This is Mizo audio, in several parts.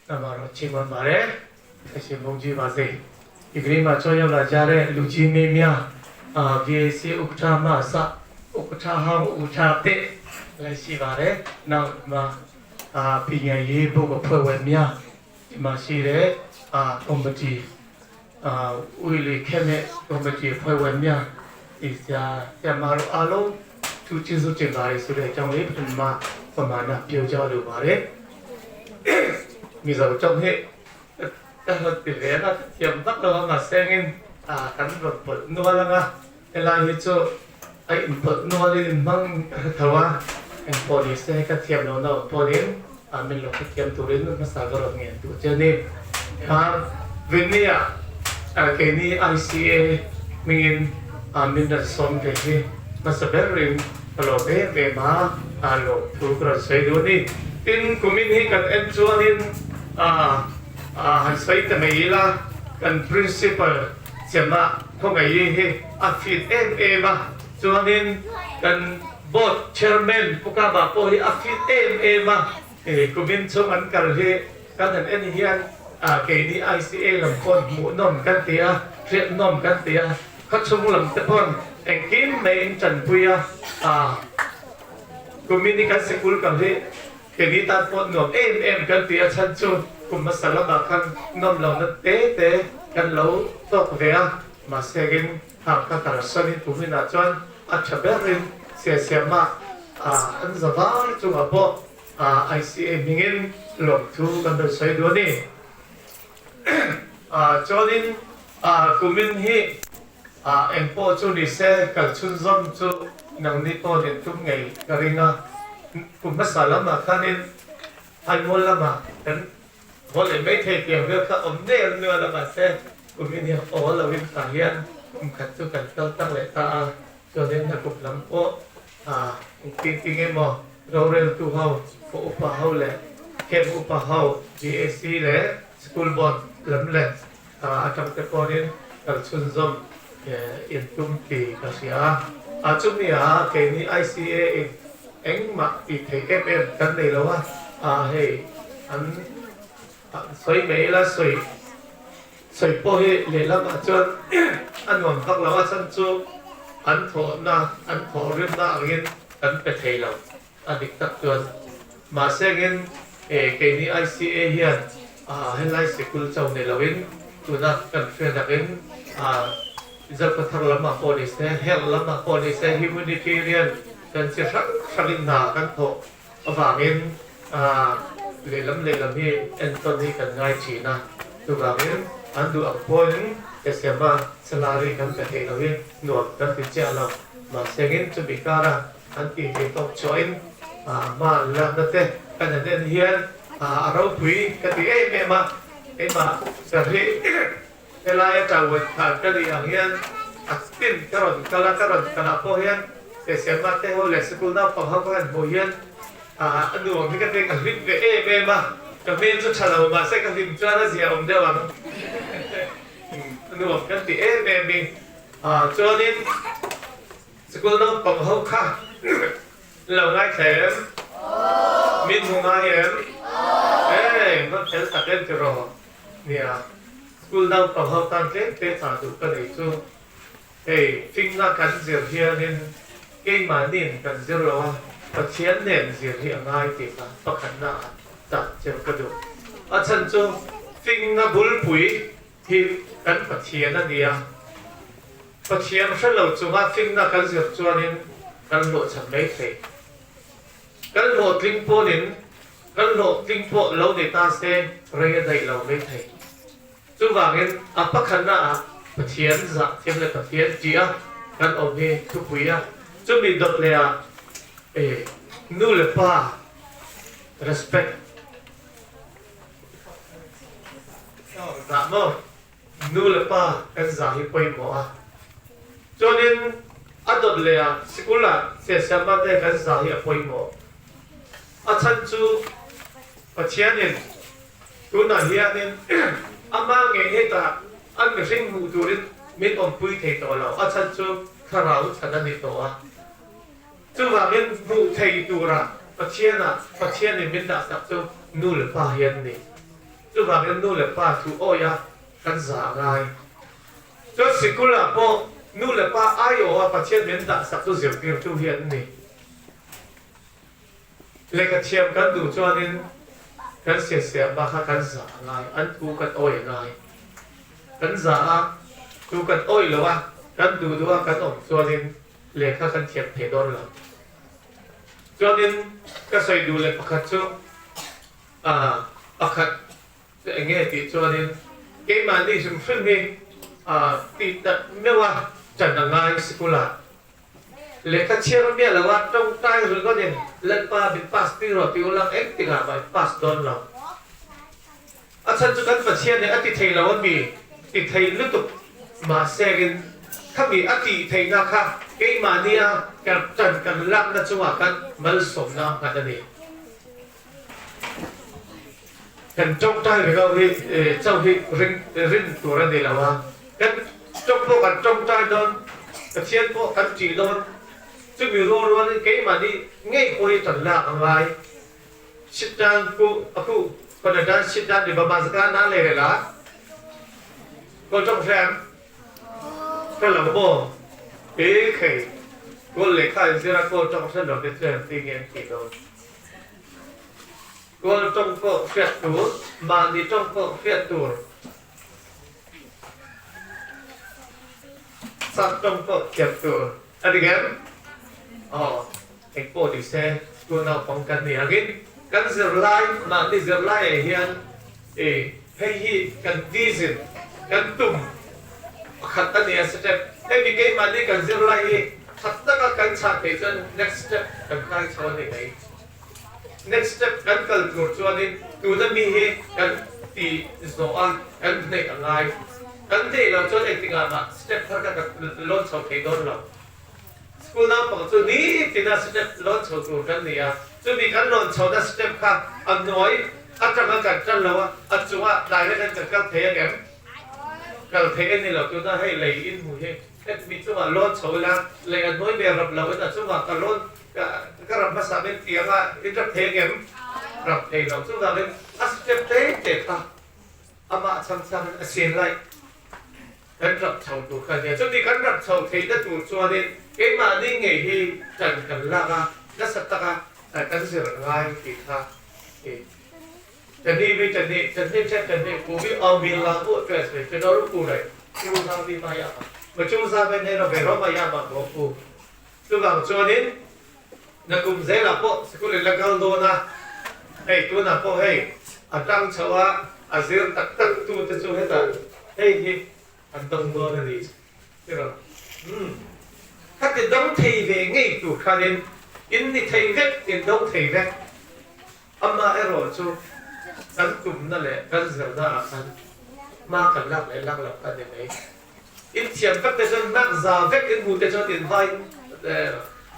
နှမတော်ချီးမွမ်းပါတယ်အရှင်ဘုန်းကြီးပါစေဒီကနေ့မှာကြောရောက်လာကြတဲ့လူကြီးမင်းများအာ VAC ဥက္ကဋ္ဌမဆဥက္ကဋ္ဌဟောင်းဥက္ကဋ္ဌတဲ့လည်းရှိပါတယ်နောက်မှာအာပညာရေးဘုတ်အဖွဲ့ဝင်များဒီမှာရှိတဲ့အာကော်မတီအာဥလီခဲမဲ့ကော်မတီအဖွဲ့ဝင်များဒီဆရာဆရာမတို့အားလုံးသူကျေးဇူးတင်ပါတယ်ဆိုတဲ့အကြောင်းလေးပထမပမာဏပြောကြားလိုပါတယ် mi zo trong hệ ta hot ti ve na thiam tak lo ma sengin a kan ron pol nual anga helai hi chu a in pol nual in mang thawa eng pawh ni se ka thiam lo na awm pawhin a min lo thiam turin hmasa ka rawn ngen duh che ni a Vinny-a keini ICA hmingin a min rawn sawm ve hi hmasa berin ka lawm em em a, a lawmthu ka rawn sawi duh a ni. Tin, kumin hi kan en chuanin han sawi ta mai ila, kan Principal Chema Khawngaih hi a fit em em a, chuanin kan Board Chairman Pu Kaba pawh hi a fit em em a, kumin chhung an kal hi kan han en hian keini ICA lam pawn hmuhnawm kan ti a, hriatnawm kan ti a, khawchhung lam te pawn engkim mai in tanpui a, kumin hi kan sikul kal hi keini tan pawh nuam em em kan ti a, chhan chu kum hmasa lamah khan nawm lohna te te kan lo tawk ve a, mahse in hang kha kalsanin kuminah chuan a tha berin siasiamah an za vai chungah pawh ICA hmingin lawmthu kan rawn sawi duh a ni. Chuanin kumin hi eng pawh chu ni se kal chhunzawm chu nangni pawh nen tum ngei ka ring a. Kum hmasa lamah khanin Haimual lamah kan haw leh mai thei tiang vel kha awm nel nual a, mahse kumin hi haw loin tah hian kum khat chu kan kal tak leh ta a. Chuanin a kum lam pawh engtin tin emaw roreltu ho, khaw upa ho leh camp upa ho, BAC leh school board lam leh atang te pawhin kal chhunzawm in tum tih ka hria a. Chumi ah keini ICA in engmah tih theih em em kan nei lo a, hei an sawi mai ila sawi Sawi pawh hi lehlamah chuan a nuam vak lo a chhan chu an thawhna, an thawhrimna angin kan pe thei lo a dik tak chuan. Mahse angin keini ICA hian helai sikul cho ni loin tuna kan hriat angin Zokhawthar lamah pawh ni se, health lamah pawh ni se, humanitarian kan chi hrang hrangin hna kan thawh avangin lehlam lehlam hi entawn hi kan ngai thin a, chuvangin an duh ang pawhin Esema salary kan pe thei lo hi nuam kan ti chiah lo. Mahsengin chumi kara an tih theih tawk chhuahin hma an lakna te kan han en hian a ropui ka ti em em a, keimah ka ri Helaia tawin khan ka nih ang hian a tin ka rawn kal a, ka rawn kalah pawh hian Sesema te ho leh sikul naupang ho ka han hmuh hian a nuam hi ka ti, ka hlim ve em em a, ka hmel chu tha lo mahse ka hlim chuan a zia awm deuh ang, a nuam kan ti em em i. Chuanin sikul naupang ho kha lo ngaithla em? Min hmu ngai em? Eng, va fel tak em tiraw? Nia, school naupang ho tan tlem te chah duh ka nei chu hei fingna kan zir hianin keimahniin kan zir lo a, Pathian nen zir hi a ngai tih kha pakhatna ah chah cheu ka duh. A chhan chu fingna bulpui hi kan Pathian a nia, Pathian hre lo chunga fingna kan zir chuanin kan hlawhchham mai thei. Kan hlawhtling pawnin Kan hlawhtling pawh lo ni ta se rei a daih lo mai thei. Chuvangin a pakhatna ah Pathian zah thiam leh Pathian ṭih a kan awm hi thupui a, chumi dawt leh ah e nu leh pa respect zah maw nu leh pa kan zah hi pawimawh a, chuanin a dawt leh ah sikul ah siasiamah te kan zah hi a pawimawh. A chhan chu Pathianin tunah hianin amah ngei hetah an mihring hmuh turin min awmpui thei tawh lo, a chhan chu thlarau chhan a ni tawh a. Chuvangin hmuh thei tura Pathianah Pathianin min dahsak chu nu leh pa hi an ni. Chuvangin nu leh pa thu awih a kan za a ngai. Chuan sikul ah pawh nu leh pa aiawh a Pathian min dah sak chu zirtirtu hi an ni. Lehkha thiam kan duh chuanin kan siasiah bak kha kan za a ngai, an thu kan awih a ngai. Kan za a, thu kan awih lo a, kan duh duh a kan awm chuanin lehkha kan thiam thei dawn lo. Chuanin ka sawi duh leh pakhat chu pakhat chu eng nge tih chuanin keimahni hrim hrim hi tih tak meuh a ṭan a ngai sikul ah. Lehkha chhiar miah lo a tawngtai ringawtin Lalpa min pass tir rawh tih ulang eng tingah mah in pass dawn lo. A chhan chu kan Pathian nih a ti thei lo a mi ti thei lutuk mahsengin khami a tih theihna kha keimahnia kan tan kan lakna chungah khan malsawmna a nghat a ni. Kan tawngtai ringawt hi chauh hi ring rin tur a ni lo a, kan tawng pawh kan tawngtai dawn, Pathian pawh kan tih dawn, chumi rual rualin keimahni ngei pawh hi tan lak a ngai. Sitdan ku a ku Canada sitdan ni bama zaka na le la ko tong hrem ka lo maw e khei kawl lehkha in zira kawl tong hren lo te chuan ti nge an tih dawn. Kawl tawng pawh hriat tur, mahni tawng pawh hriat tur, sap tawng pawh thiam tur a ni ngem? Aw, eng pawh ni se, school naupang kan ni angin kan zirlai, mahni zirlai ah hian i hei hi kan vision, kan tum pakhat a ni a, step, hemi keimahni kan zirlai hi that taka kan chhah theih chuan next step kan kai chho a ni mai. Next step kan kal tur chuanin tuna mi hi kan ti zawh a, kan hneih a ngai. Kan hneih loh chuan engtikah mah step thar kha kan lawn chho thei dawn lo. School naupang chu nitina step lawn chho tur kan ni a, chumi kan lawn chhohna step kha a hnuai atanga kan tan lo a, a chungah direct in kan kal thei angem? Kal thei a ni lo. Tuna hei lei in hmu hi hemi chungah lawn chho ila lei a hnuai ve rap lo in a chungah ka lawn Ka ram hmasa min ti anga in rap thei angem? Rap thei lo. Chuvangin a step te te kha amah changchang in a sin lai. Kan rap chho tur kha nia. Chumi kan rap chho theihna tur chuanin keimahni ngei hi ṭan kan lak a, nasa taka kan zir ngai tih kha Chani vi chani chani che chani ku vi aw mi la bu dress ve chano ru ku rai chu za vi ma ya ma ma chu za ve ne ro ve ro ma ya ma bo ku Chuvang chuanin nakum zelah pawh sikul in la kal dawn a, hei tunah pawh hei a tang chhoh a, a zir tak tak tu te chu hetah hei hi an dawng dawn a ni tiraw? Umm khati dawng thei ve ngei tur khanin in ni thei vek, in dawng thei vek. Amaherawh chu kan tumna leh kan zirna ah khan hma kan lak leh lak loh kha a ni mai. In thiam vek te chuan nak za vek in hmu te chuan in vai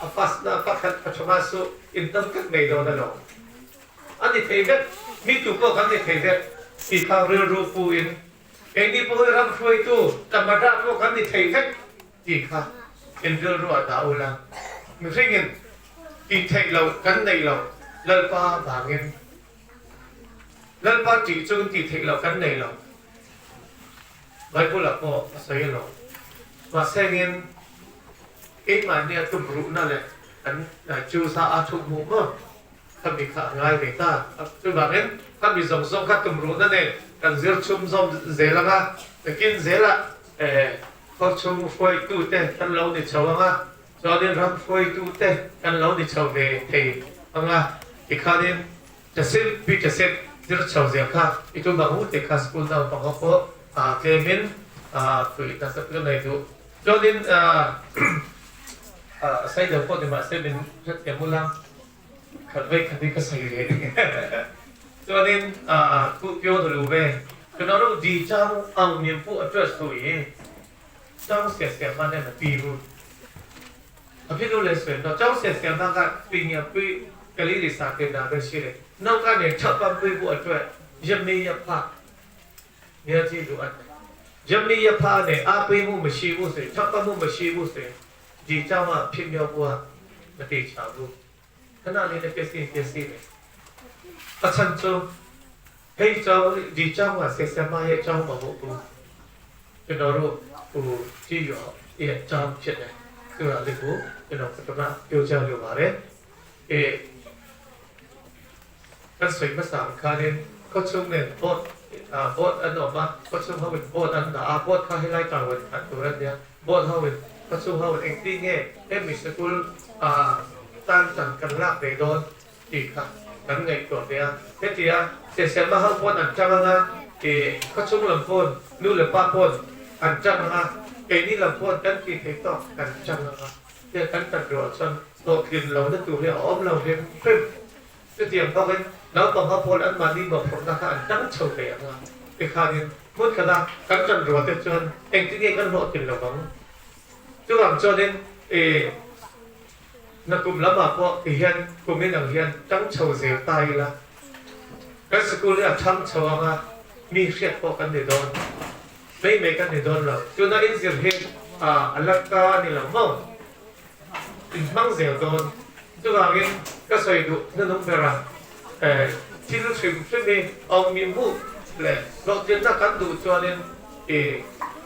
a fast na pakhat pathuma su in dam vek mai dawn alawm. A ni thei vek, mi tu pawh kan ni thei vek tih kha rilru pu in keini pawh hi ram hruaitu Tamada pawh kan ni thei vek tih kha in rilru ah dah ula. Mihringin tih theih loh kan neih loh Lalpa vangin Lalpa tih chu tih theih loh kan nei lo. Bible ah pawh a sawi lo. Mahse engin keimahnia tum ruhna leh kan Chuza a thu hmuh maw khami kha a ngai ve ta. Chuvangin khami zawng zawng kha tum ruhna nen kan zir chhum zawm zel anga takin zelah khawchhung hruaitute kan lo ni chho anga chuanin ram hruaitute kan lo ni chho ve thei anga tikhanin Chasip pi chasip zir chho zel kha i tum ang u tih kha school naupang ho pawh tlemin tui nasa ka nei duh. Chuanin a sai deuh pawh ni mahse min hrethiam ula khat vei khat hi ka sawi ve ni. Chuanin ku pio na lu ve ka ru di chang ang min pu address hu i chang sia sia ma nen a pi ru. A phi lu le suen no chang sia sia ma ka pi ngia pi ka li li sa te na be shi le no ka ne chap pam pui bu atwe yam mi ya pha nia chi du an yam mi ya pha ne a pui mu ma shi bu se chap pam mu ma shi bu se di chang ma phi myo bu a ma ti cha bu khana le ne pe si pe si ne a chan chu. ဟိကြောင့်ဒီကျောင်းကဆရာဆရာမရဲ့အကြောင်းမဟုတ်ဘူးကျွန်တော်တို့ဟိုကြည့်ရောရဲ့အကြောင်းဖြစ်တယ်ဆိုတာလေးကိုကျွန်တော်ပထမပြောချလိုပါတယ်အေးကဆွေမဆောင်ခါရင်ก็ช่วงเนี่ยโบดอ่าโบดอันออกมาก็ช่วงเขาเป็นโบดอันอ่าโบดเขาให้ไล่ต่างวันอันตัวนั้นเนี่ยโบดเขาเป็นก็ช่วงเขาเป็นเอ็กซ์ตี้เนี่ยเอ็มมีสกุลอ่าตั้งจังกันลากไปโดนอีกค่ะ kan ngaihtuah ve a, hetia Sesema ho pawn an chang anga, ih khawchhung lam pawn nu leh pa pawn an chang anga, keini lam pawn kan tih theih tawk kan chang anga, tia kan tan ruah chuan hlawhtlin lo na tur hi a awm lo hrim hrim. Chutiang bawkin naupang ho pawn anmahni mawhphurhna kha an tang chho thei anga, tikhanin hmun khata kan tan ruah te chuan engtin nge kan hlawhtlin lo vang? Chuvang chuanin ih. Nakum lamah pawh ti hian kum in ang hian tang chho zel ta ila, kan sikul hi a thang chho anga mi hriat pawh kan ni dawn mai mai kan ni dawn lo. Tuna in zir hi a la ka a ni lo maw? In hmang zel dawn. Chuvangin ka sawi duh hnunung bera thil hrim hrim hi awm mi hmuh leh hlawhtlinna kan duh chuanin i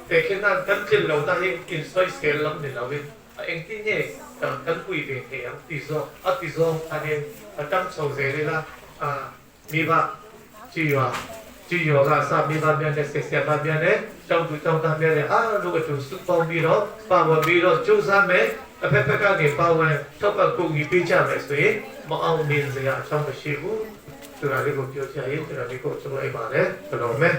tehkhinna'n kan tlin lohna hi insawisel lam ni loin A engtin nge kan pui ve thei ang ti zawk a ti zawng khanin a tang chho zel ila a mi va chi yua chi yua ga sa mi va mian le se sia va mian le chau du chau da mian le a lu a chu su pao mi ro pa wa mi ro chu sa me a phe phe ka ni pa wa chau pa ku ngi pi cha me sui mo au min ze ya chau me shi hu chu ra li ko pyo cha yin chu ra li ko chu ai ba le ka lo me.